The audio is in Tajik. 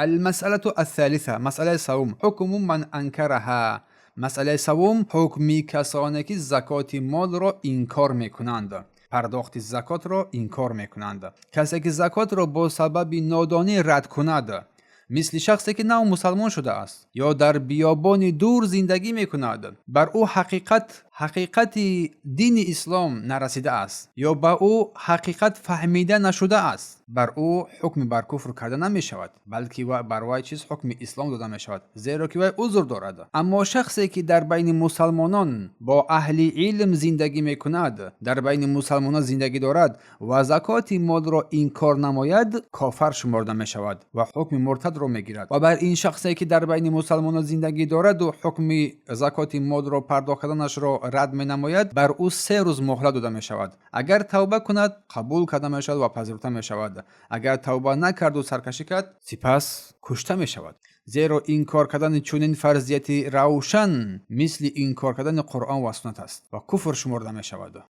المسألة الثالثة, масъалаи савум. حكم من أنكرها, масъалаи савум: ҳукми касоне, ки закоти молро инкор мекунанд, пардохти закотро инкор мекунанд. Касе, ки закотро бо сабаби нодонӣ рад кунад, мисли шахсе, ки нав мусалмон шудааст ё дар биёбони дур зиндагӣ мекунад, бар ӯ ҳақиқати дини ислом нарасидааст ё ба ӯ ҳақиқат фаҳмида нашудааст, бар ӯ ҳукми бар куфр карда намешавад, балки бар вай чиз ҳукми ислом дода мешавад, зеро ки вай узр дорад. Аммо шахсе, ки дар байни мусалмонон бо аҳли илм зиндагӣ мекунад, дар байни мусалмонон зиндагӣ дорад ва закоти молро инкор намояд, кофар шуморда мешавад ва ҳукми муртадро мегирад. Ва бар ин шахсе, ки дар байни мусалмонон зиндагӣ дораду ҳукми закоти молро пардохт карданашро рад менамояд, бар ӯ 3 рӯз муҳлат дода мешавад. Агар тавба кунад, қабул карда мешавад ва пазируфта мешавад. Агар тавба накарду саркашӣ кард, сипас кушта мешавад, зеро инкор кардани чунин фарзияти равшан мисли инкор кардани Қуръон ва суннат аст ва куфр шуморда мешавад.